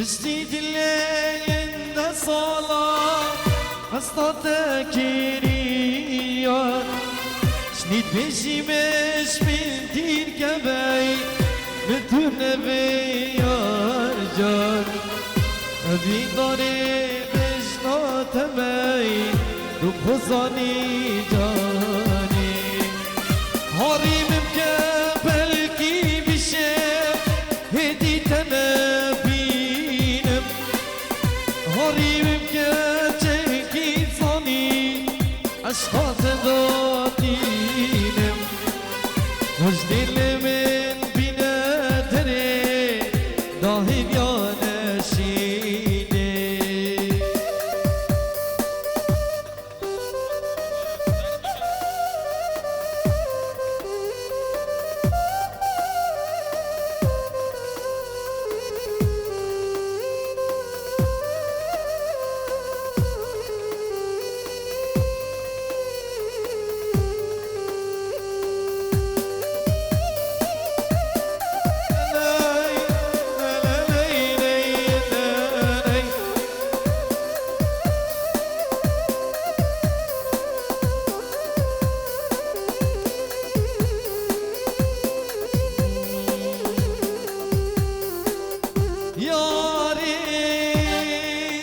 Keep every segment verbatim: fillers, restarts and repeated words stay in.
Piştî dilê linde sala hesta te kiriya. Şnît bêjî me ji min dîr kevey, min tu nevê yar car. Evî darê bejna temey, tu xwezanî canî. Harî min ke belkî bişe, hêdî te nebînim. Harî min ke çekî zanî, eşqa te datînim. Wij dilê min bîne derê, dahî viya neşînê. Yarî,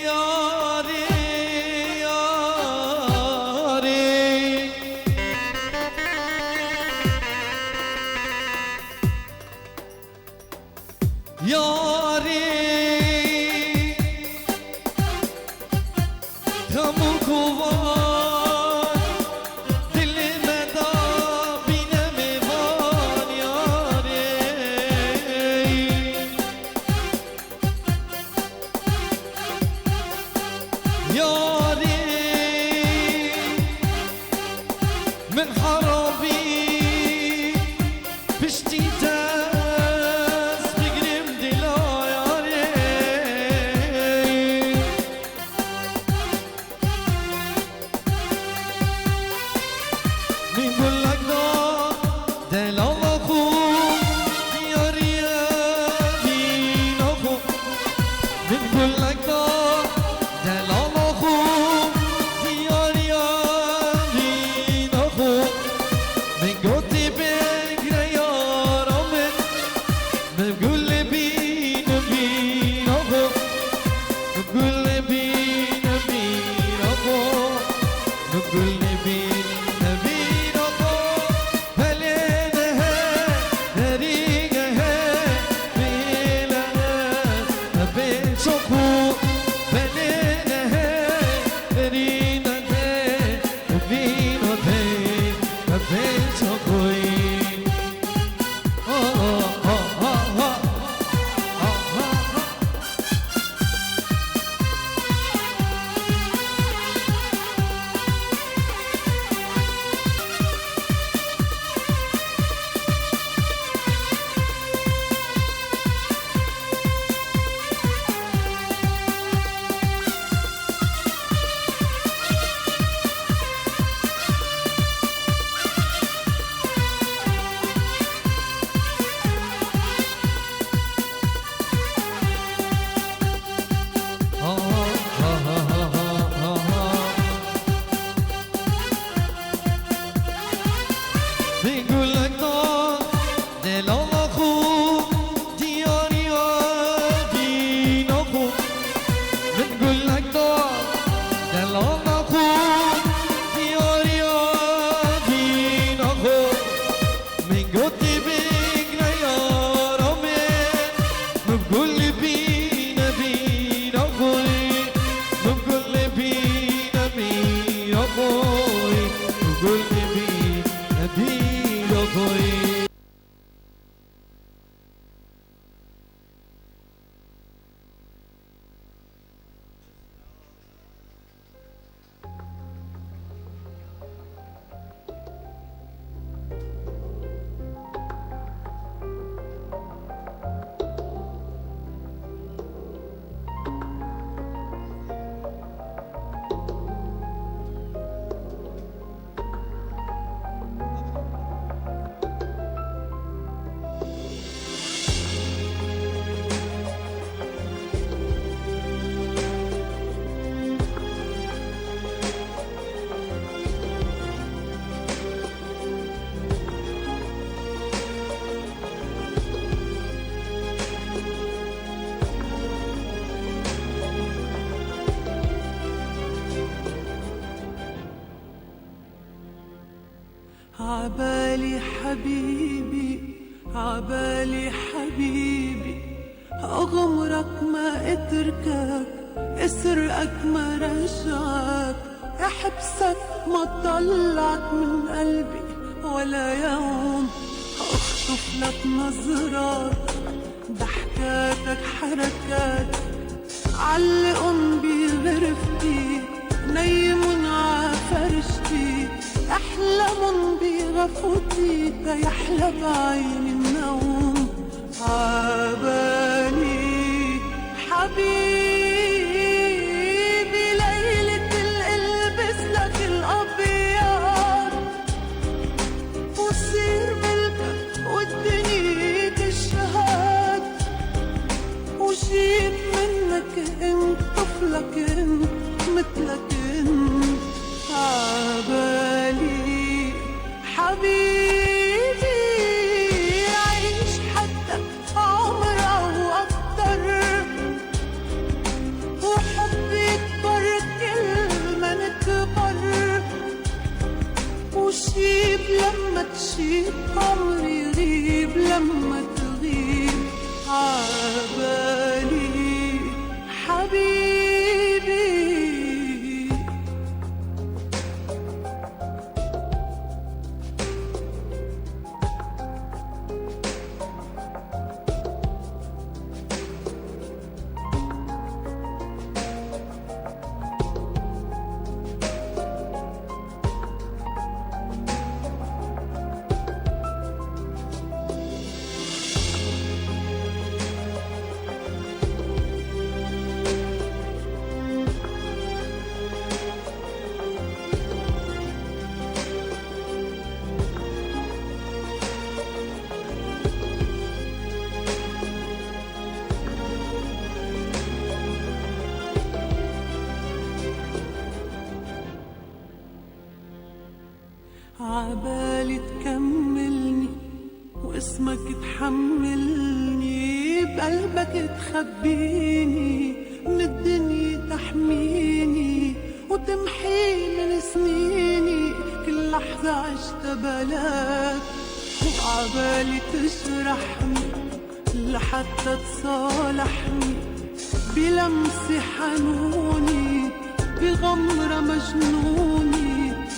yarî, yarî. Yarî, hemû kovan, dilê me da bîne mêvan, yarî. Yarî, min herabî piştî te ez bigrim dila yarê. Min gulek da delala xwe, diyariye dîna xwe. Min gulek da delala xwe, diyariye dîna xwe. Min gotî bigre yara عبالي حبيبي، عبالي حبيبي، أغمرك ما أتركك، أسرقك ما رجعك، أحبسك ما طلعك من قلبي ولا يوم، أخطف لك نظرات، ضحكاتك، حركاتك، علقن بغرفتي، نيمن ع فرشتي، احلمن بغفوتي، تيحلى بعيني النوم. عبالي حبيبي، ليلة القلب الأبيض، وصير ملكك والدنيا تشهد، وجيب منك انت طفلك انت مثلك انت. عبالي حبيبي، عيش حتى عمر أو أكتر، وحب يكبر كل ما نكبر، وشيب لما تشيب عمري يغيب لما تغيب. عبالي حبيبي. عبالي تكملني واسمك تحملني، بقلبك تخبيني، من الدنيا تحميني، وتمحي من سنيني كل لحظة عشت بلاك. وعبالي تجرحني لحتى تصالحني، بلمسة حنوني، بغمرة مجنوني،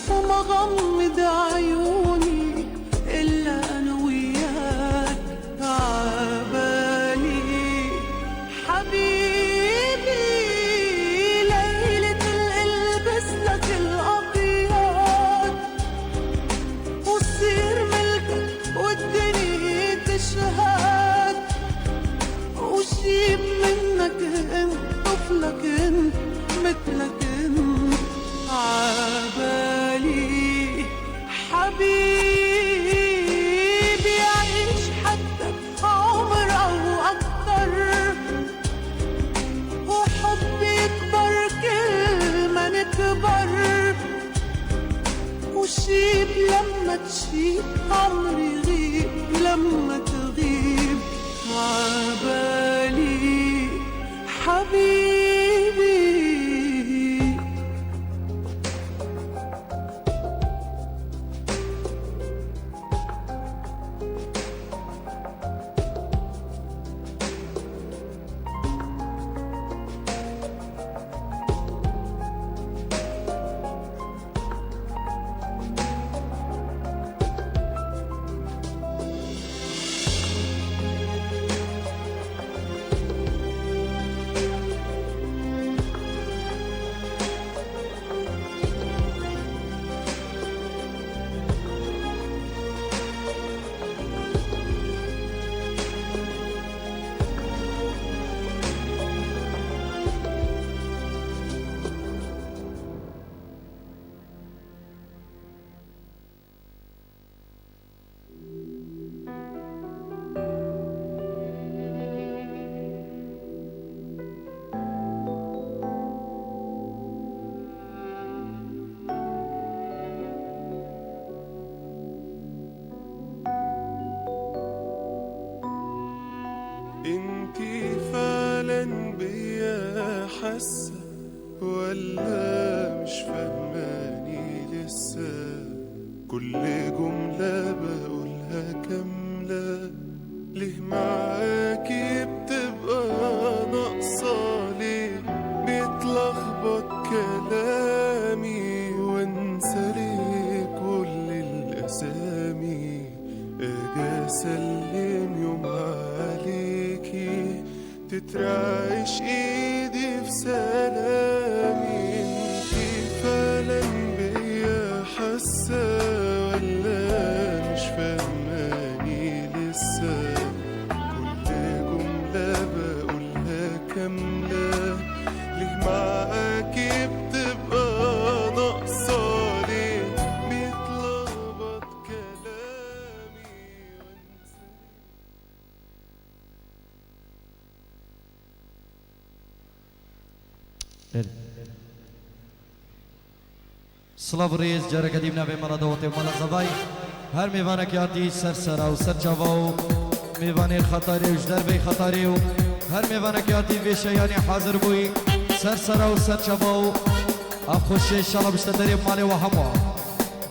وما غمض عيوني إلا أنا وياك. عبالي حبيبي، ليلة القلب مثلك الأبيض، وصير ملكك والدنيا تشهد، وجيب منك انت طفلك انت مثلك انت. عبالي حبيبي، عيش حتى عمر أو أكتر، وحب يكبر كل ما نكبر، وشيب لما تشيب عمري يغيب لما تغيب. عبالي حبيبي. انتي فعلا بيا حاسة ولا مش فهماني لسه؟ كل جملة بقولها كاملة، ليه معاكي بتبقى ناقصة؟ ليه بيتلخبط كلامي وانسى ليه كل الأسامي؟ أجي أسلم يوم عليكي، تترعش ايدي في سلامي. انتي فعلا بيا حاسة ولا مش فاهماني لسه؟ كل جملة بقولها كاملة، ليه معاكي بتبقى ناقصة؟ ليه بيتلخبط كلامي وانسى؟ Silav û rêz, careke dî bi navê mala dawetê û mala zavayî. Her mêvanekî hatî ser sera û ser çava û mêvanê xetarê û ji derveyî xetarê û her mêvanekî hatî vê şeyanê hazir bûyî ser sera û ser çava û ev xweşê inşallah bişte derê malê we hemû.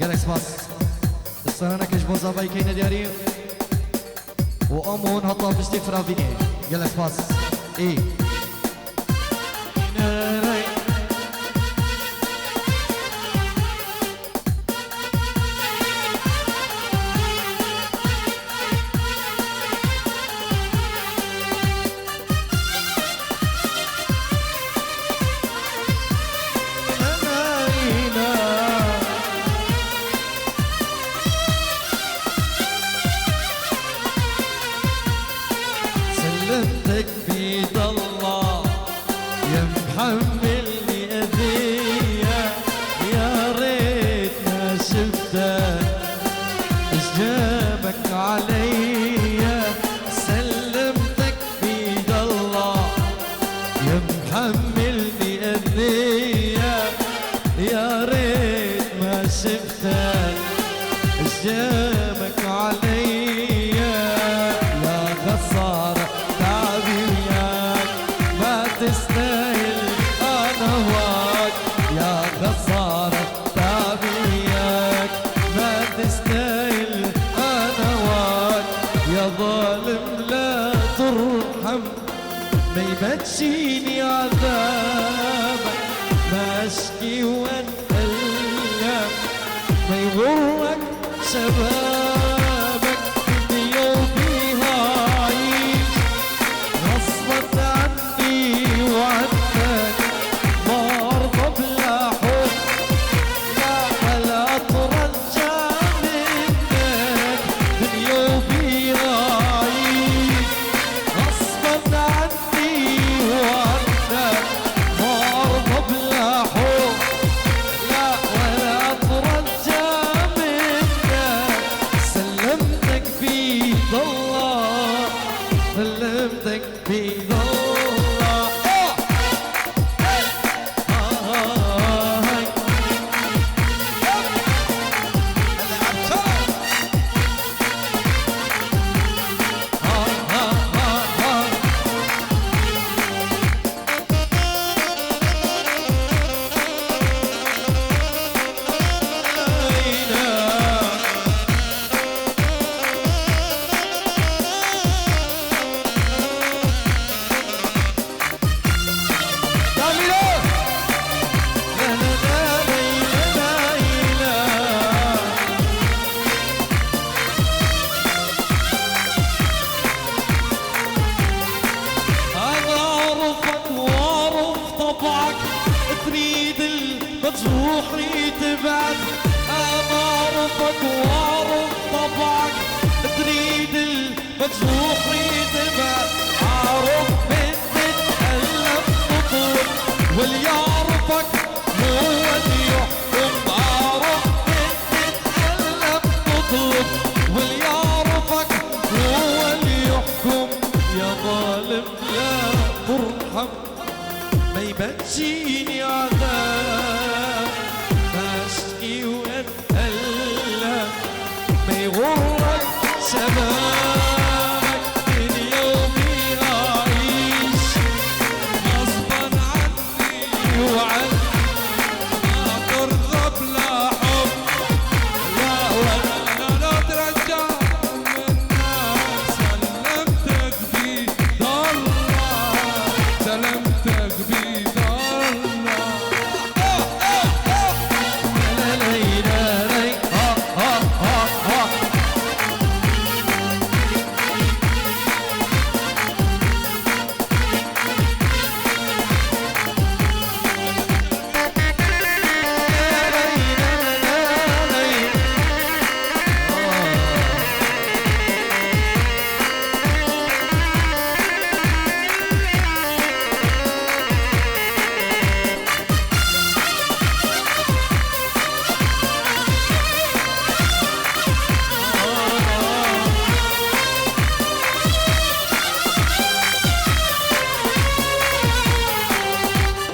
Gelek spas. Distananeke ji bo zavayî keyne diyarî. û em hûn heta piştî firavînê. Gelek spas. Ê. سلمتك بيد الله يا محملني أذية، يا ريت ما شفتك إيش جابك عليا. سلمتك بيد الله يا محملني أذية، يا ريت ما شفتك إيش جابك عليا. يا خسارة تعبي وياك، ما تستاهل أنا هواك. يا خسارة تعبي وياك، ما تستاهل أنا هواك. يا ظالم لا ترحم، ما يبكيني عذابك، ما أشكي وأتألم، ما يغرك شبابك. دنيا وبيها عيش، غصبت عني وعنك، ما أرضى بلا حب، لا، ولا أترجى منك. دنيا وبيها عيش، غصبا عني وعنك، ما أرضى بلا حب، لا، ولا أترجى منك. سلمتك بيد الله، سلمتك بيد الله. آه! آه! آه! أنا أعرفك وأعرف طبعك، تريد المجروح يتبعك. أنا أعرفك وأعرف طبعك، تريد المجروح يتبعك. أعرف من تتألم تطلب، واللي يعرفك هو اللي يحكم. أعرف من تتألم تطلب، واللي يعرفك هو اللي يحكم. يا ظالم لا ترحم، ما يبجيني عذاب، ما أشكي وأتألم، ما يغرك شبابك، اليوم أعيش غصبا عني وعنك، ما ترضى بلا حب، لا سلمتك بيد الله، سلمتك بيد الله.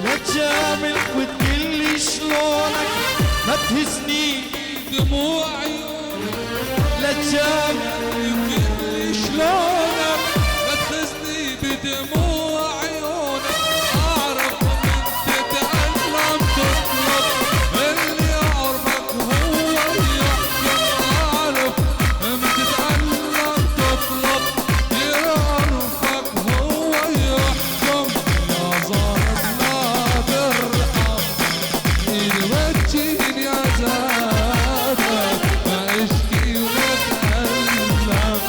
لجامل وتقلي شلونك، ما تهزني دموع عيونك. لجامل وتقلي شلونك، ما تهزني بدموع عيونك. أعرف من تتألم تطلب، اللي يعرفك هو يحكم. أعرف من تتألم تطلب، يعرفك هو يحكم. لا ظالم لا برحم، إيد وجهي يا زاد، ما أشكي وما أتألم.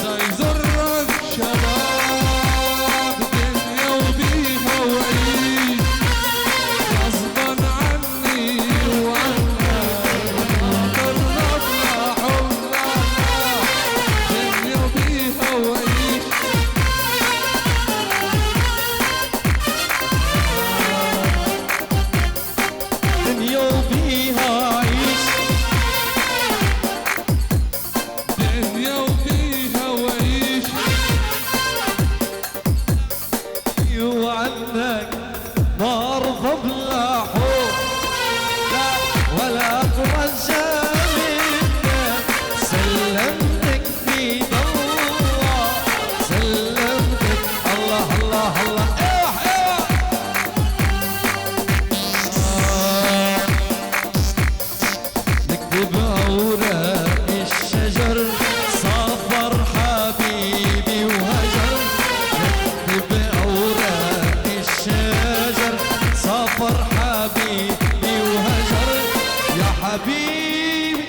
دا يزرك شباب دنيا وبيها وعيش، غصبا عني وعنك. خاطر ربنا حولنا، دنيا وبيها وعيش. دنيا وبيها عيش. دنيا وبيها وعيش. وعنك ما أرضى بلا حب، لا، ولا أترجى منك. سلمتك بيد الله، سلمتك. الله، الله، الله. ايوه، ايوه. نكتب أوراق الشجر، سافر حبيبي وهجر. نكتب أوراق الشجر، سافر حبيبي وهجر. يا حبيبي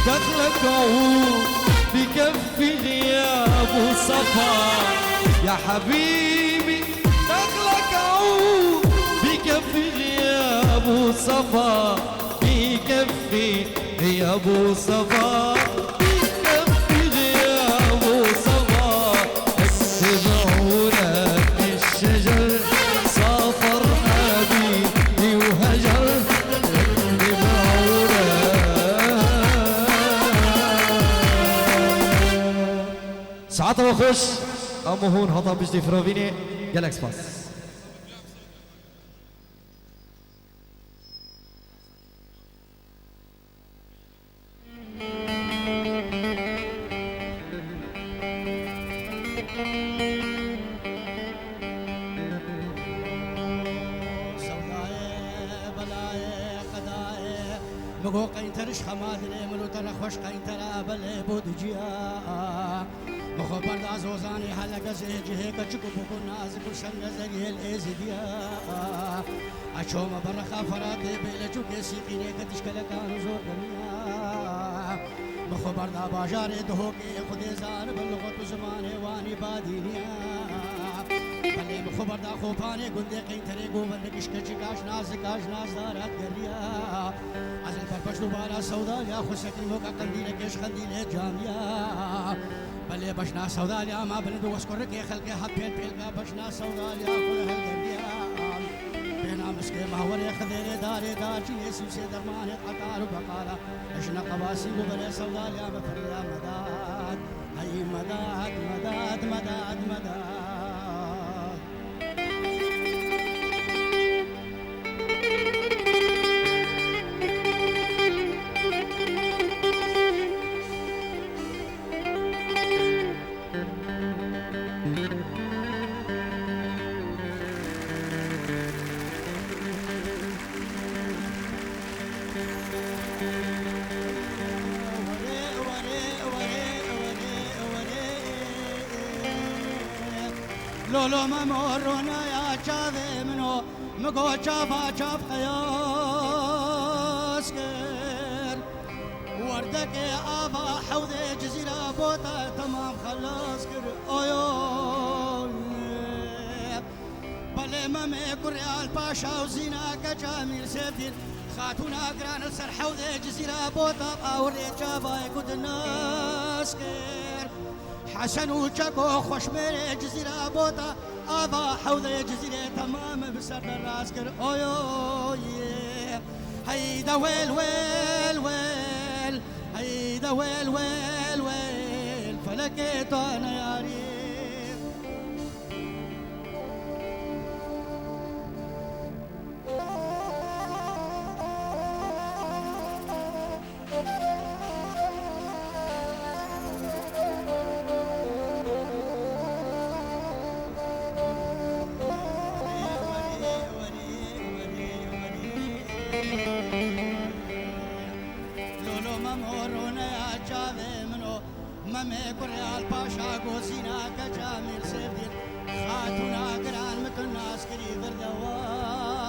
دخلك عود بكفي غياب وصفا. يا حبيبي دخلك عود بكفي غياب وصفا. بكفي غياب وصفا. بكفي غياب وصفا. اكتب عورات الشجر، سافر حبيبي وهجر. اكتب عورات. Saeta we xweş, em û hûn hata piştî firovînê, gelek spas. سەودایێ، بەلایێ، قەدایێ، بگۆ قەینتەرش خەمادنێ، من و تەرە خۆش قەینتەرە، بەلێ بۆ دجیا. بخۆ بەردا زۆزانی هەلەگەزێ جهێکە چک و بکو نازک و شەنگەزەری هێل ئێزیدیا. ئەچۆمە بەڕەخا فەراتێ بێ لە چووکێ سیقینێکە تیشکەلەکان زۆر گەمیا. بخۆ بەردا باژارێ دهۆکێ خودێ زار بە لغەت و زمانێ وانی بادینیا. بەلێ بخۆ بەردا خۆپانێ گوندێ قەینتەرێ گۆڤەندە گشکەچی کاش نازک کاش نازدارات گەریا. ئەزل بەربەش دووبارە سەودالیا خۆ سەکری مۆکە قەندیلە گەش قەندیلێ جامیا. بەلێ بەشنا سەودالیا ما بلند و وەسکۆڕکێ خەلکێ هەت پێل پێلگا بەشنا سەودالیا خۆ هەلگەریا. پێنا مسکێ ماوەرێ خدێرێ دارێ دارچینێ سیوسێ دەرمانێ قەتار و بەقارە. بەشنە قەواسی ببەرێ سەودالیا بەفریا مەداد. هەی مەداد، مەداد، مەداد، مەداد. Lolo memo ronaya çavê min o, mi got çava çav qeyas kir. Werdekê ava hewdê Cizîra bota temam xelas kir. Oy, oy. Belê Memê kurê Alpaşa û Zîna keça Mîr Sêvdîn, xatûna giran li ser hewdê Cizîra bota awirê çavayê ku di nas kir. Hesen û Çeko xweşmêrê Cizîra bota ava hewdê Cizîrê temam bi ser de rast kir. Oy, oy, hey de wel, wel, wel. Hey de wel, wel, wel. Felekê to neyarî. Lolo memo roneya çavê min o. Memê kurê Alpaşa gozîna keça Mîr Sêvdîn, xatûna giran min tu nas kirî virdewara.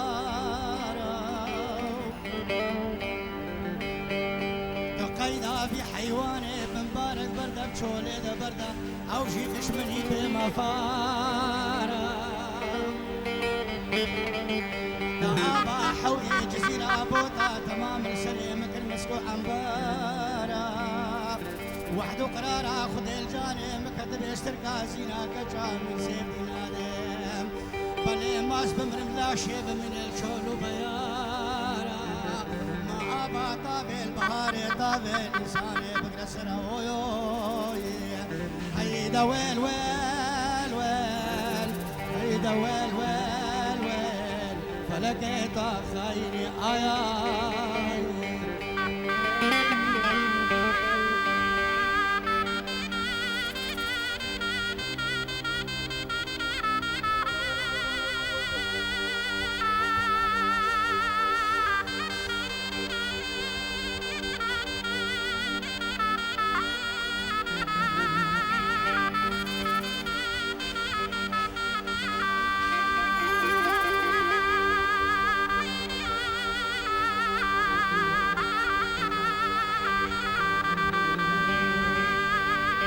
Tu qeyda vî heywanê bimbarek berde, çolê de berde, ew jî dişminî pê mefara. Da ava hewrê Cizîra bota temam li serê min kir misk û embara. Wehd û qirara Xwedê li canê min ket, dibêjtir ka Zîna keça Mîr Sêvdîn Adem. Belê maz bimrim, laşê bimîne li çol û beyara. Ma ava tavê li biharê, tavê însanê bigre ser e, oy, oy. Hey de wel, wel, wel. Hey de wel, wel, wel. Felekê ta xayînî, ay, ay.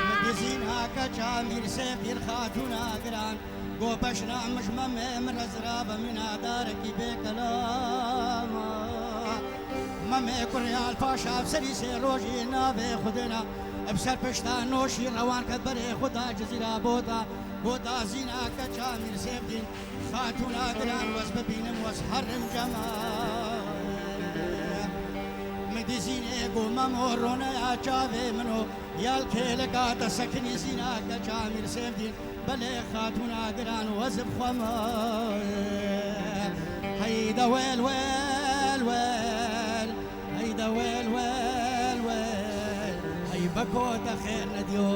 Min dizîna keça Mîr Sêvdîn, xatûna giran, got beşna min ji Memê min re zirav e, mîna darekî bê kelam e. Memê kurê Alpaşa bi serî sê rojî navê Xwedê na, bi ser pişta noşî rewan ket berê xwe da Cizîra bota, bota Zîna keça Mîr Sêvdîn, xatûna giran wez bibînim, wez herim cema. Min dizînê got Memo roneya çavê min o, ya li kêleka te sekinî Zîna keça Mîr Sêvdîn. Belê xatûna giran wez bi xwe me. Hey de wel, wel, wel. Hey de wel, wel, wel. Hey beko te xêr nediyo.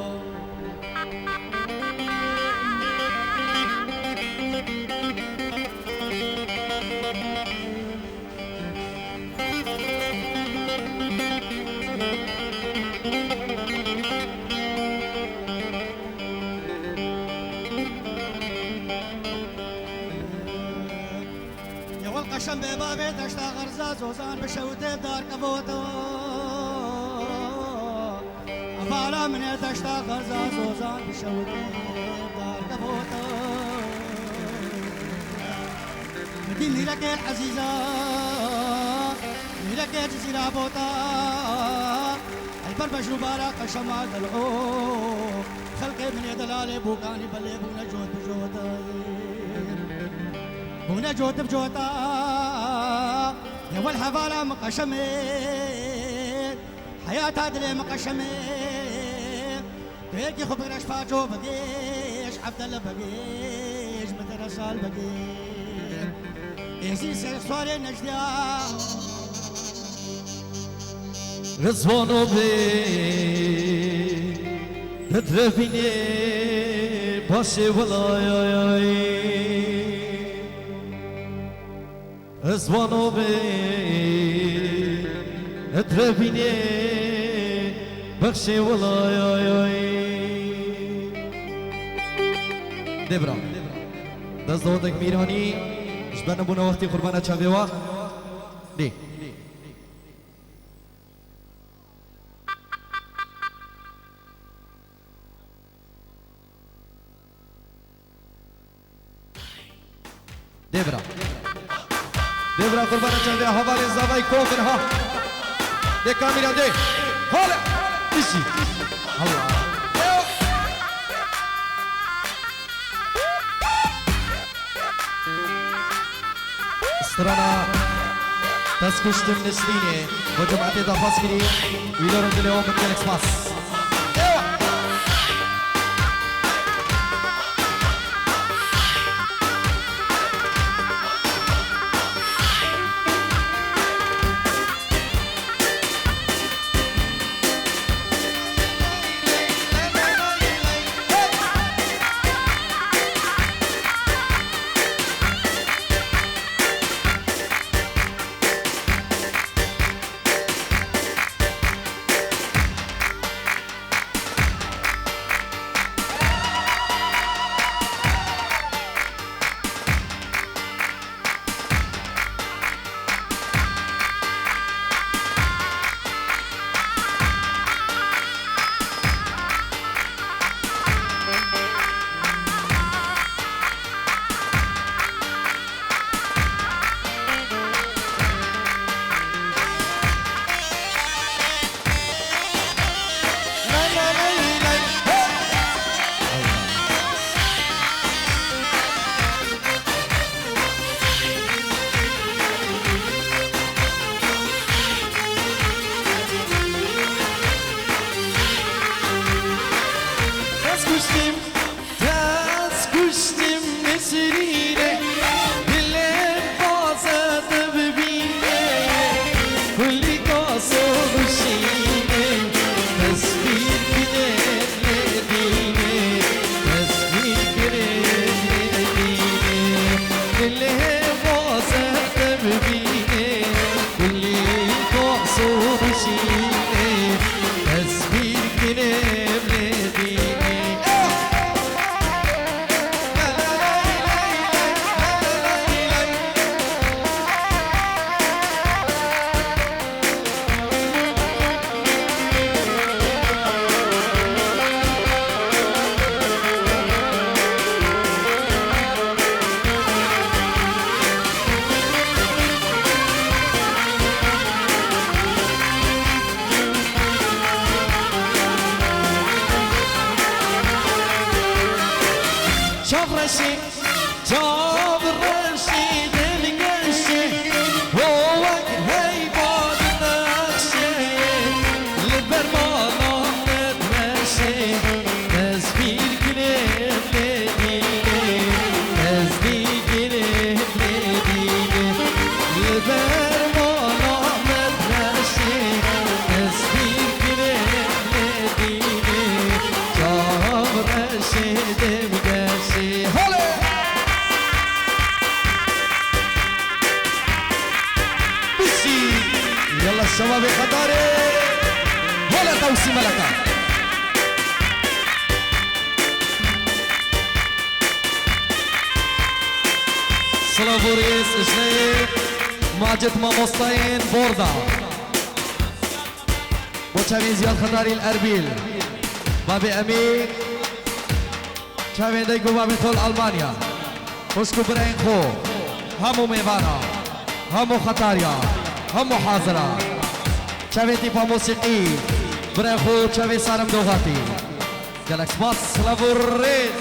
Ya wel qeşem bê bavê deşta xerza zozan bi şewitê dar kevota. Hevala min ê deşta xerza zozan bi şewitê dar kevota. Min dî mîrekê ezîza, mîrekê Cizîra bota. Li ber bejnûbara qeşema del'o, xelkê min ê delalê bûkanî belê bûne cot bi cota. Bûne cot bi cota. Ya wel hevala min qeşemê, heyata dilê min qeşemê. Tu yekî xwe bigre ji paço bigêş, Evdele bigêş, min te re sal bigêş. Êzî ser swarê nejdiya. Rizvano bê ditrevînê başê welayayay. Rizvano bê ditrevînê bexşê welayayay. Dê bira. Dest dawet ek Mîranî, ji ber nebûna wextê qurbana çavê we. Dê. Dê bira. Dê bira qurbana çavê hevalê zavay kovin ha. Dê kamîra dê. Hale. Dişî. Allah. Strana Tez kuştim Nesrînê, bo cemaetê daxwaz kirî, wî lorin dilê wan bin gelek spas. Ewa! Tez kuştim, tez kuştim Nesrînê, dilê baze te bibîne, kulî kaso bişîne, tez bîr kine lê dîne, tez bîr kine lê dîne, dilê baze te bibîne, kulî kaso bişîne, tez bîr kine lê dîne. Çav reşê, çav reşê, dilgeşê, ho wek heyva dinexşê, li ber mala min meşê, ez bîr kirim lê dînê, ez bîr kirim lê dînê, li ber mala min meşê, ez bîr kirim lê dînê. Çav reşê dê bigeşê. Holê! Bişî! Yalla şebabê Xetarê! Holê Tewsî Meleka! Silav û rêz ji Macit mamostayên Borda. Bo çavên Ziyad Xetarî li Erbîl. Babê Emîr, çavên dayik û babê xwe li Almanya. Xwişk û birayên xwe, hemû mêvana, hemû Xetarya, hemû hazira. Çavên tîpa mosîqî, birayê xwe çavê Salim Doxatî. Gelek spas, silav û rêz.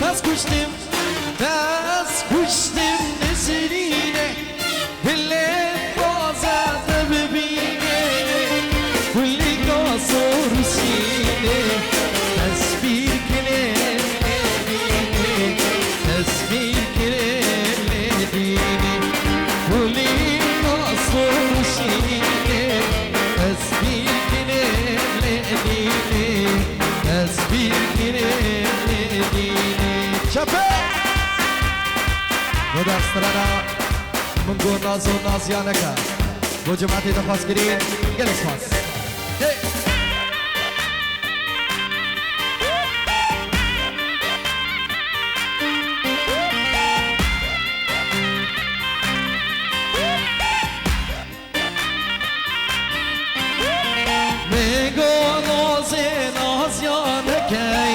Dest kuştim, dest kuştim Nesrîne, dilê baze te bibîne. Kirê lê dînê, kulî nasûr şînê, ez bîr kirê lê dînê, ez bîr kirê lê dînê. Çepe! Goda strana, min got nazo naziya neke. Bo cemaetê de xwaz kirîn, gelek spas. Hey! Min got nozê naziya nekey.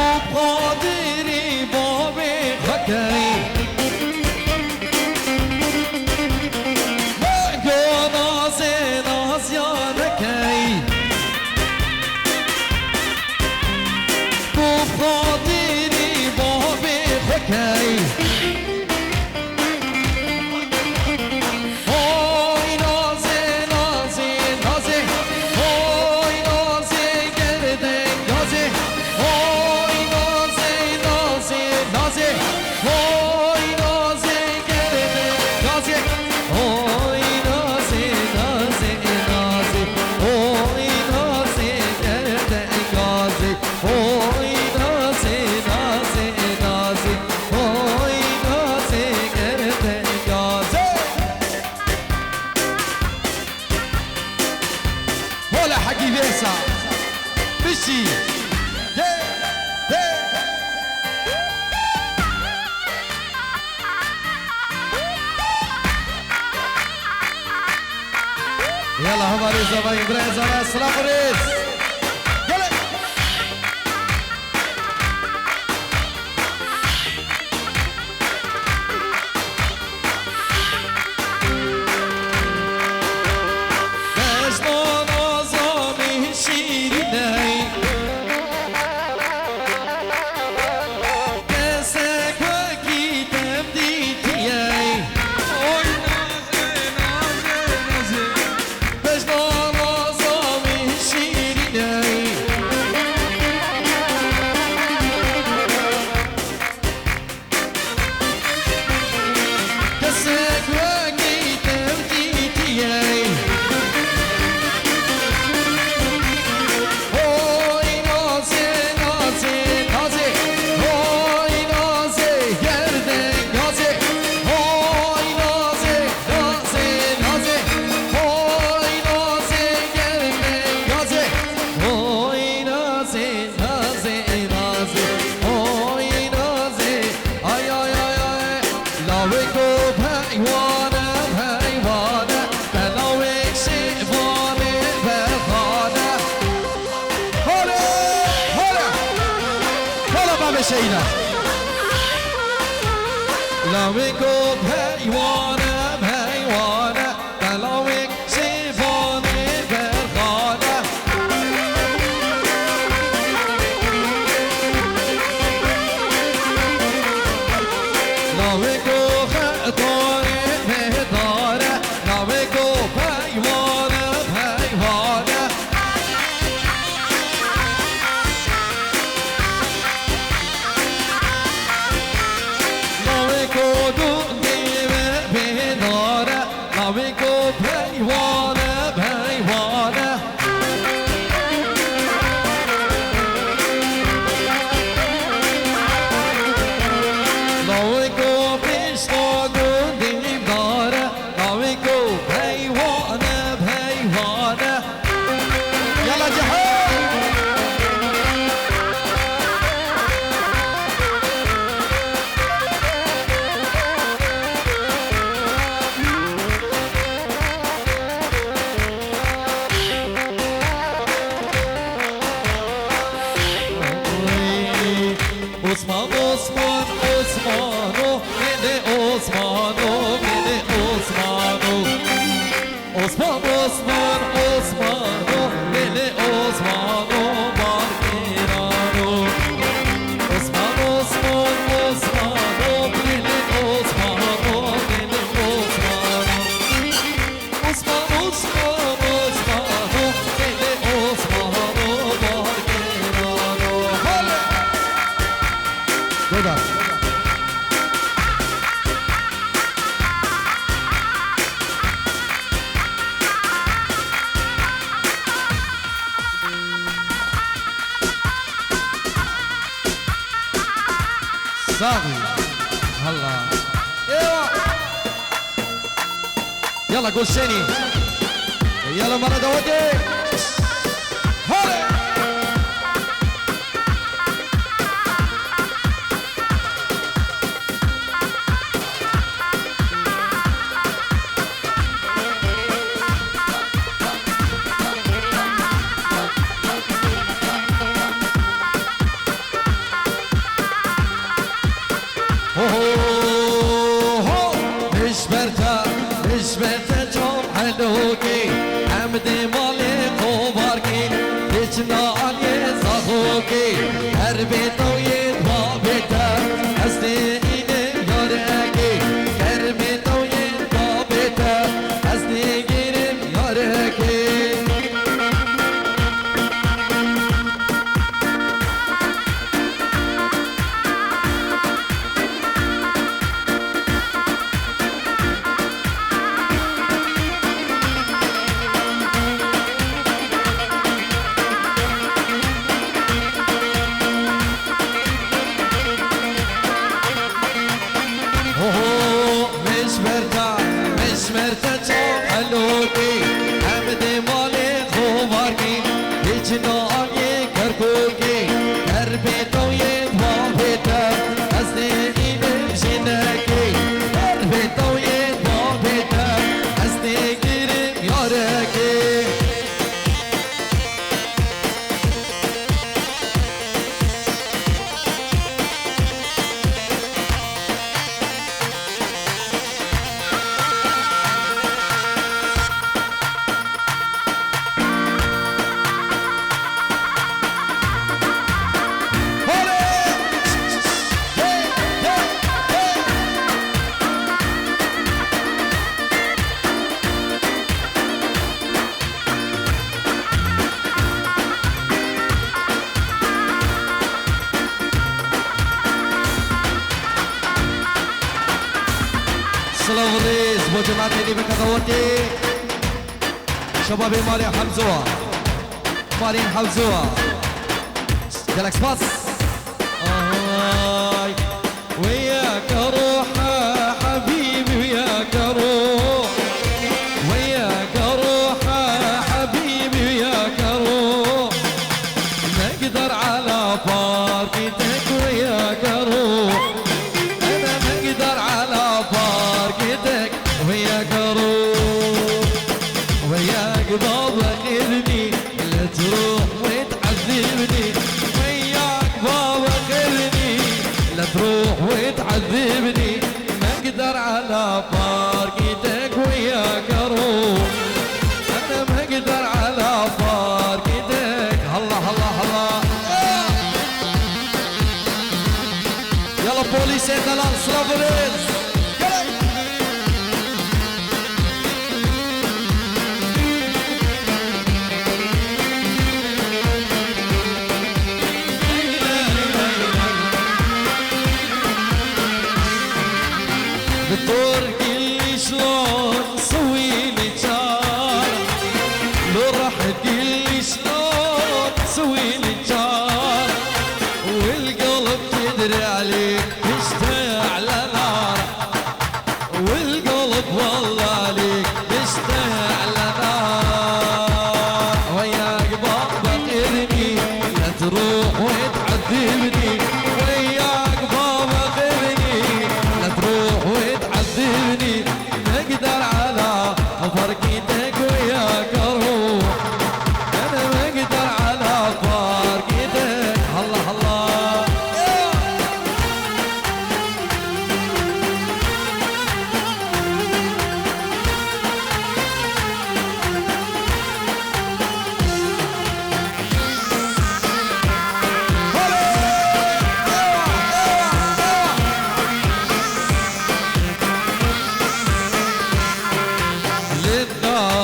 Û qadirî bavê xwe key. Min got nazê naziya nekey. Û qadirî bavê xwe key. Oy nazê, nazê, nazê. Oy nazê, gerdek gazê. Oy nazê, nazê, nazê. Oy nazê, gerdek gazê. Oy nazê, nazê, nazê. Oy nazê, gerdek gazê. Oy nazê, nazê, nazê. Oy nazê, gerdek gazê. Hola hekî vêsa. Bişî. Hey, hey. Yala, hema rêz avayî, birayê zana, silav û rêz. Gelin. Bejna naza min şîrîn ey. Kesek wekî te min dîtiyey. Oy nazê, nazê, nazê. Bejna naza min şîrîn ey. Kesek wekî te min dîtiyey. Oy nazê, nazê, nazê. Oy nazê, gerdek gazê. Oy nazê, nazê, nazê. Oy nazê, gerdek gazê. Oy nazê, nazê, nazê. Oy nazê. Ay, ay, ay, ay. Lawêko peywan e, peywan e. Te lawêk şêvanê berxan e. Hole, hole. Hole bavê Şehîda. Lawêko peywan e, peywan e. Te lawêk şêvanê berxan e. Lawêko xetanê pêdar e. Lawêko peywan e, peywan e. Lawêko gundê me pêdar e. Lawêko peywan e, peywan e. Lawêko pişta gundê dar e. Lawêko peywan e, peywan e. Yala cihê! Osman, Osman, Osmano, gelê Osmano, gelê Osmano. Osman, Osman, Osmano, gelê Osmano, barkêrano. Osman, Osman, Osmano, gelê Osmano, gelê Osmano. Osman, Osman, Osmano, gelê Osmano, barkêrano. Hale! Sax bî. Hela. Eywa. Yala Gulşenî. Yala mala dawetê. Hale. Ho, ho, ho, min ji ber te, min ji ber te çav helokê, em dê malê xwe barkê, dê çina aliyê zaxokê, her bê tawiyê babê te, ez dê înim yarekê, her bê tawiyê babê te, ez dê gêrim yarekê. Ho, ho, min ji ber te, min ji ber te çav helokê, em dê malê xwe barkê, dê çina aliyê Kerkûkê, her bê tawiyê babê te, ez dê înim jinekê, her bê tawiyê babê te, ez dê gêrim yarekê. Silav û rêz bo cemaetê dî bi qedawetê. Şebabê malê Hemzo. Malên Hemzo. Gelek spas. آي وياك أروح حبيبي، وياك أروح، وياك أروح حبيبي، وياك أروح، ما أقدر على فرقتك، وياك أروح، أنا ما أقدر على فرقتك، وياك أروح، وياك بابا خذني. لا تروح وتعذبني، وياك بابا خذني. لا تروح وتعذبني، ما اقدر على فارقتك، وياك اروح. انا ما اقدر على فارقتك. هلا، هلا، هلا. يلا بوليس يا دلال، سلافريز. يلا. دكتور قلي شلون سوي لي جار، لو راح قلي شلون سوي لي جار، والقلب تدري عليك مشتاق لنار. والقلب والله ليك مشتاق لنار. وياك بابا خذني، لا تروح وتعذبني. وياك بابا خذني، لا تروح وتعذبني. ما اقدر على فرقتك، وياك اروح. انا ما اقدر على فرقتك. الله، الله.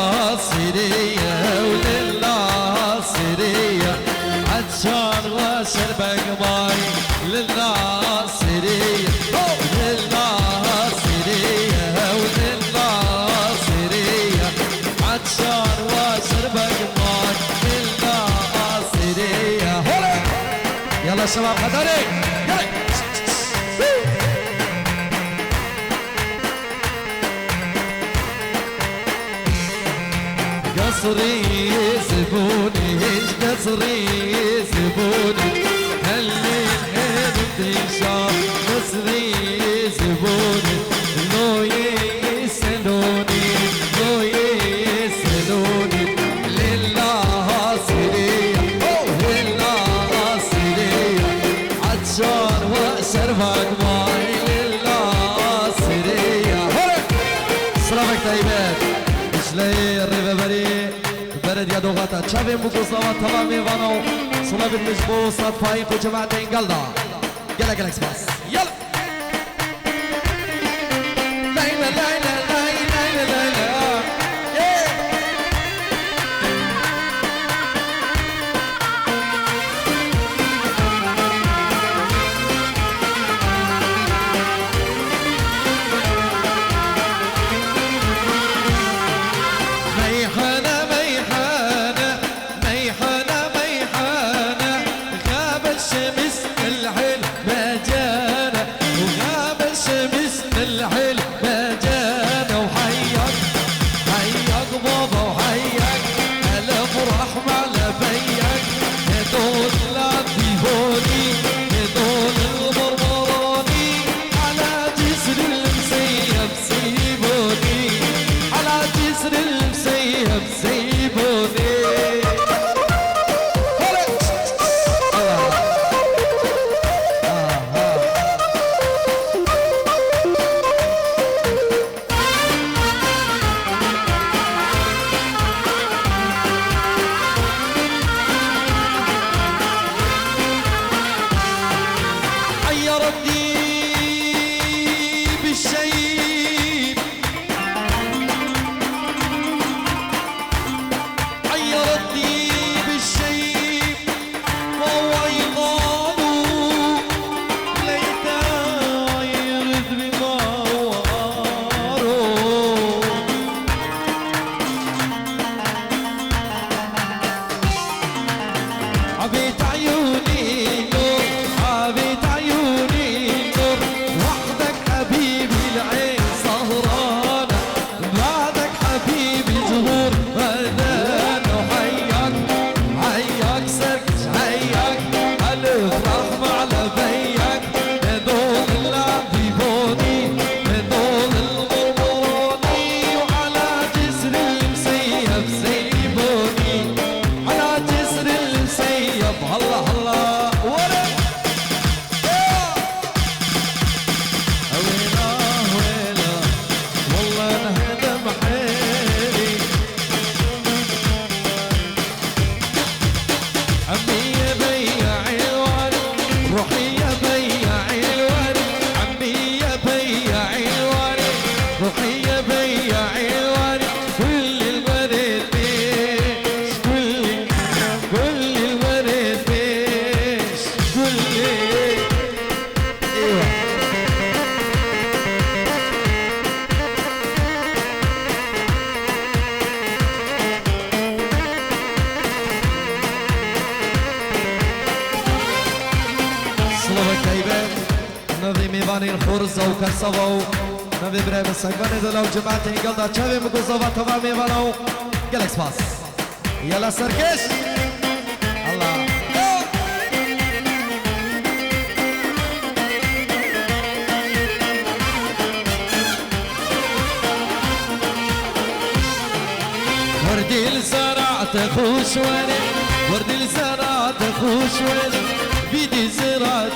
للناصرية وللناصرية، عطشان واشرب ماي للناصرية. Yala şeva qederê. Gelek. Qesrî zibûnê, hêj qesrî zibûnê. Hellê herim dêşa, qesrî zibûnê. Loyê selonê, loyê selonê. Lilla sirê, oh, lilla sirê. Açar we servak may lilla sirê ya. Hore! Silavek taybet. Dijleyê rêveberê Belediya Doxata. Çavên bû ku zava teva mêvana û silavên min ji bo Ustad Faîq û cemaetên gel da. Gelek gelek spas. Yala. Leyla, leyla, leyla, leyla, leyla. Yeah. Meyhane, meyhane, meyhane, meyhane. Xabe şemis milhil mecane. Xabe şemis milhil mecane. Û heyyak, heyyak baba û heyyak. Elif rehme le beyyak. Dol la dîvonî, dol li Borborî, ala cisr il Miseyeb Seybonî, ala cisr il Miseyeb Seybonî. Hole! Aha. عيرتني بالشيب. عيرتني بالشيب. وهو يقال ليت عيرت بما وارو. عبيت عيوني نور، عبيت عيوني نور، وحدك حبيبي العين سهرانة، بعدك حبيبي زهور غدانة، وحياك، حياك سركش، حياك ألف رحمة على بيك. دول العديبوني، دول الغربوني، وعلى جسر المسيب سيبوني، على جسر المسيب. هلا، هلا، ورا. ويلا، ويلا، والله انهدم حيلي. عمي يا بياع الورد، روحي يا بياع الورد، عمي يا بياع الورد، روحي يا بياع الورد، كل الورد بيش، كل، كل الورد بيش، كل. Eywa. Silavek taybet, navê mêvanên xorza û kersava û navê birayê min Sekvanê de law cemaetê Engel da çavê min ku zava teva mêvana û gelek spas. Yala serkeş. Allah. وردی لسرات خوش وری، وردی لسرات خوش وری، بیدی زرات